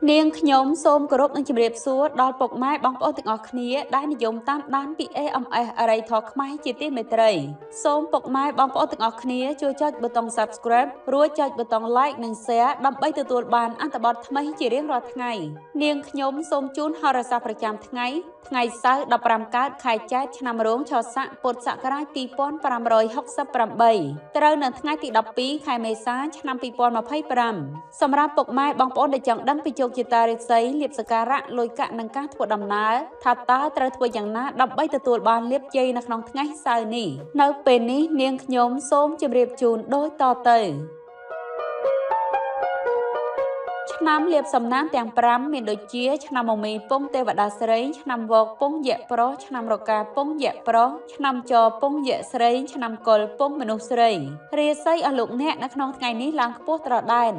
នាងខ្ញុំសូមគោរពនិងជម្រាបសួរដល់ពុកម៉ែបងប្អូនទាំងអស់គ្នាដែលនិយមតាមដានពី AMS អរិយធម៌ខ្មែរជាទីមេត្រីសូមពុកម៉ែបងប្អូនទាំងអស់គ្នាជួយចុចប៊ូតុង Subscribe រួចចុចប៊ូតុង Like និង Share ដើម្បីទទួលបានអត្ថបទថ្មីជារៀងរាល់ថ្ងៃនាងខ្ញុំសូមជូនហោរាសាស្ត្រប្រចាំថ្ងៃថ្ងៃសៅរ៍15កើតខែចែត្រឆ្នាំរោងឆស័កពុទ្ធសករាជ2568ត្រូវនៅថ្ងៃទី12ខែមេសាឆ្នាំ2025សម្រាប់ពុកម៉ែបងប្អូនដែលចង់ដឹងពីជោគជតារាសីលាភសក្ការៈលុយកាក់និងការធ្វើដំណើរថាតើត្រូវធ្វើយ៉ាងណាដើម្បីទទួលបានលាភជ័យនៅក្នុងថ្ងៃសៅរ៍នេះនៅពេលនេះនាងខ្ញុំសូមជម្រាបជូនដូចតទៅឆ្នាំលាភសំណាងទាំង5មានដូចជាឆ្នាំមមីពងទេវតាស្រីឆ្នាំវកពងយៈប្រុសឆ្នាំរកាពងយៈប្រុសឆ្នាំចពងយៈស្រីឆ្នាំកុលពងមនុស្សស្រីរាសីអស់លោកអ្នកនៅក្នុងថ្ងៃនេះឡើងខ្ពស់ត្រដែន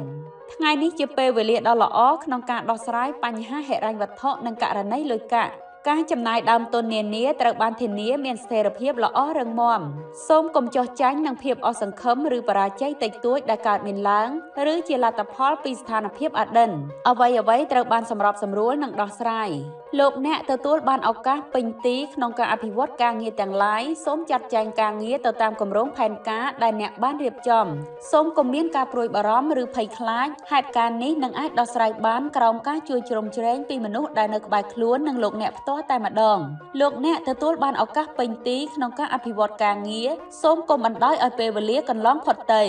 ថ្ងៃនេះជាពេលវេលាដ៏ល្អក្នុងការដោះស្រាយបញ្ហាហិរញ្ញវត្ថុនិងករណីលុយកាក់ការចំណាយដើមទុននានាត្រូវបានធានាមានស្ថិរភាពល្អរឹងមាំសូមកុំចុះចាញ់នឹងភាពអស់សង្ឃឹមឬបរាជ័យតិចតួចដែលកើតមានឡើងឬជាលទ្ធផលពីស្ថានភាពអដិនអ្វីៗត្រូវបានសម្របសម្រួលនិងដោះស្រាយលោកអ្នកទទួលបានឱកាសពេញទីក្នុងការអភិវឌ្ឍការងារទាំងឡាយសូមចាត់ចែងការងារទៅតាមគម្រោងផែនការដែលអ្នកបានរៀបចំសូមកុំមានការព្រួយបារម្ភឬភ័យខ្លាចហេតុការណ៍នេះនឹងអាចដោះស្រាយបានក្រោមការជួយជ្រោមជ្រែងពីមនុស្សដែលនៅក្បែរខ្លួននិងលោកអ្នកផ្ទាល់តែម្ដងលោកអ្នកទទួលបានឱកាសពេញទីក្នុងការអភិវឌ្ឍការងារសូមកុំបណ្ដោយឲ្យពេលវេលាកន្លងផុតទៅ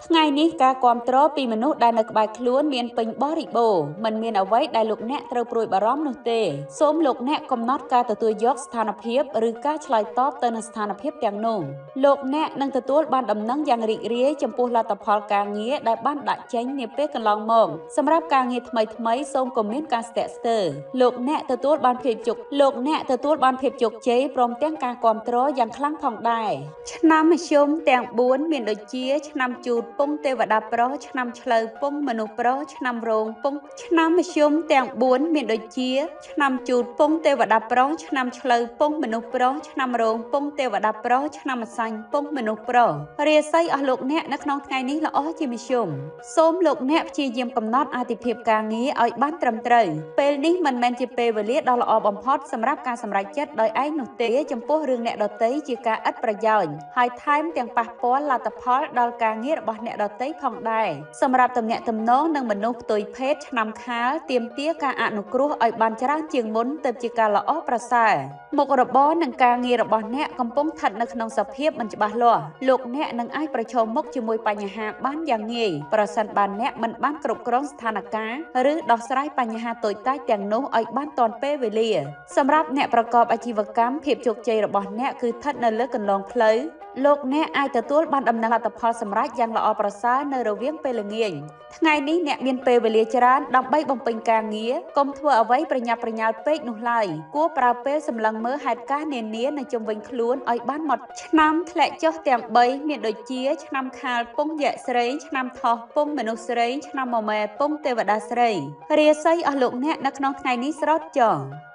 ថ្ងៃនេះការគាំទ្រពីមនុស្សដែលនៅក្បែរខ្លួនមានពេញបរិបូរណ៍មិនមានអ្វីដែលលោកអ្នកត្រូវព្រួយបារម្ភនោះទេសូមលោកអ្នកកំណត់ការទទួលយកស្ថានភាពឬការឆ្លើយតបទៅនឹងស្ថានភាពទាំងនោះលោកអ្នកនឹងទទួលបានដំណឹងយ៉ាងរីករាយចំពោះលទ្ធផលការងារដែលបានដាក់ចេញនាពេលកន្លងមកសម្រាប់ការងារថ្មីៗសូមកុំមានការស្ទាក់ស្ទើរលោកអ្នកទទួលបានភាពជោគលោកអ្នកទទួលបានភាពជោគជ័យព្រមទាំងការគាំទ្រយ៉ាងខ្លាំងផងដែរឆ្នាំមធ្យមទាំង4មានដូចជាឆ្នាំជូតពងទេវតាប្រុសឆ្នាំឆ្លូវពងមនុស្សប្រុសឆ្នាំរោងពងឆ្នាំមធ្យមទាំង4មានដូចជាឆ្នាំជូតពងទេវតាប្រុសឆ្នាំឆ្លូវពងមនុស្សប្រុសឆ្នាំរោងពងទេវតាប្រុសឆ្នាំម្សាញ់ពងមនុស្សប្រុសរាសីអស់លោកអ្នកនៅក្នុងថ្ងៃនេះល្អជាមធ្យមសូមលោកអ្នកព្យាយាមកំណត់អាទិភាពការងារឲ្យបានត្រឹមត្រូវពេលនេះមិនមែនជាពេលវេលាដ៏ល្អបំផុតសម្រាប់ការសម្រេចចិត្តដោយឯងនោះទេចំពោះរឿងអ្នកដទៃជាការឥតប្រយោជន៍ហើយថែមទាំងប៉ះពាល់លទ្ធផលដល់ការងាររបស់អ្នកដទៃផងដែរសម្រាប់ទំនាក់ទំនងនឹងមនុស្សផ្ទុយភេទឆ្នាំខាលទាមទារការអនុគ្រោះឲ្យបានច្រើនជាងមុនទើបជាការល្អប្រសើរមុខរបរនិងការងាររបស់អ្នកកំពុងស្ថិតនៅក្នុងសភាពមិនច្បាស់លាស់លោកអ្នកនឹងអាចប្រឈមមុខជាមួយបញ្ហាបានយ៉ាងងាយប្រសិនបើអ្នកមិនបានគ្រប់គ្រងស្ថានភាពឬដោះស្រាយបញ្ហាតូចតាចទាំងនោះឲ្យបានទាន់ពេលវេលាសម្រាប់អ្នកប្រកបអាជីវកម្មភាពជោគជ័យរបស់អ្នកគឺស្ថិតនៅលើគន្លងផ្លូវលោកអ្នកអាចទទួលបានដំណឹងលទ្ធផលសម្រេចយ៉ាងល្អប្រសើរនៅរវាងពេលល្ងាចថ្ងៃនេះអ្នកមានពេលវេលាច្រើនដើម្បីបំពេញការងារកុំធ្វើអ្វីប្រញាប់ប្រញាល់ពេកនោះឡើយគួរប្រើពេលសម្លឹងមើលហេតុការណ៍នានានៅជុំវិញខ្លួនឲ្យបានម៉ត់ឆ្នាំធ្លាក់ចុះទាំង3មានដូចជាឆ្នាំខាលពងយៈស្រីឆ្នាំថោះពងមនុស្សស្រីឆ្នាំមមែពងទេវតាស្រីរាសីអស់លោកអ្នកនៅក្នុងថ្ងៃនេះស្រត់ចោ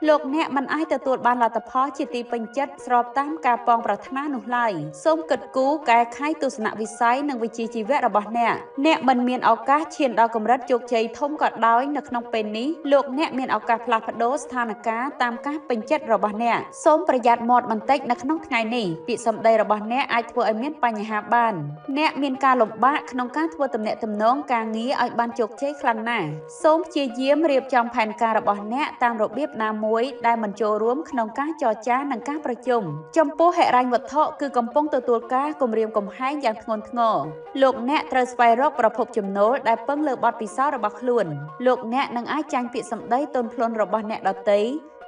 លោកអ្នកមិនអាចទទួលបានលទ្ធផលជាទីពេញចិត្តស្របតាមការប៉ងប្រាថ្នានោះឡើយសូមគិតគូរកែខៃទស្សនវិស័យនិងវិជ្ជាជីវៈរបស់អ្នកអ្នកមិនមានឱកាសឈានដល់កម្រិតជោគជ័យធំក៏ដោយនៅក្នុងពេលនេះលោកអ្នកមានឱកាសផ្លាស់ប្ដូរស្ថានភាពតាមការពេញចិត្តរបស់អ្នកសូមប្រយ័ត្នមាត់បន្តិចនៅក្នុងថ្ងៃនេះពាក្យសម្ដីរបស់អ្នកអាចធ្វើឲ្យមានបញ្ហាបានអ្នកមានការលំបាកក្នុងការធ្វើទំនាក់ទំនងការងារឲ្យបានជោគជ័យខ្លាំងណាស់សូមព្យាយាមរៀបចំផែនការរបស់អ្នកតាមរបៀបណាមួយដែលមិនចូលរួមក្នុងការចរចានិងការប្រជុំចំពោះហិរញ្ញវត្ថុគឺកំពុងទទួលការគំរាមកំហែងយ៉ាងធ្ងន់ធ្ងរលោកអ្នកត្រូវស្វែងរកប្រភពចំណូលដែលពឹងលើបទពិសោធន៍របស់ខ្លួនលោកអ្នកនឹងអាចចាញ់ពាក្យសម្ដីទន់ភ្លន់របស់អ្នកដទៃ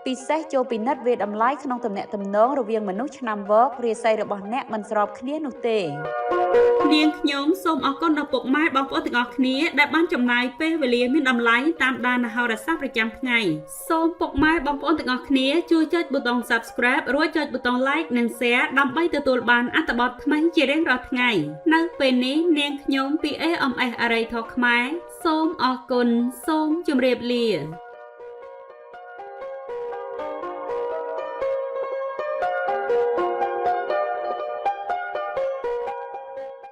ពិសេសចូលពិនិត្យវាតម្លៃក្នុងទំនាក់ទំនងរវាងមនុស្សឆ្នាំវករាសីរបស់អ្នកមិនស្របគ្នានោះទេនាងខ្ញុំសូមអរគុណដល់ពុកម៉ែបងប្អូនទាំងអស់គ្នាដែលបានចំណាយពេលវេលាមានតម្លៃតាមដានហោរាសាស្ត្រប្រចាំថ្ងៃសូមពុកម៉ែបងប្អូនទាំងអស់គ្នាជួយចុចប៊ូតុង Subscribe រួចចុចប៊ូតុង Like និង Share ដើម្បីទទួលបានអត្ថបទថ្មីជារៀងរាល់ថ្ងៃនៅពេលនេះនាងខ្ញុំពី AMS អរិយធម៌ខ្មែរសូមអរគុណសូមជម្រាបលា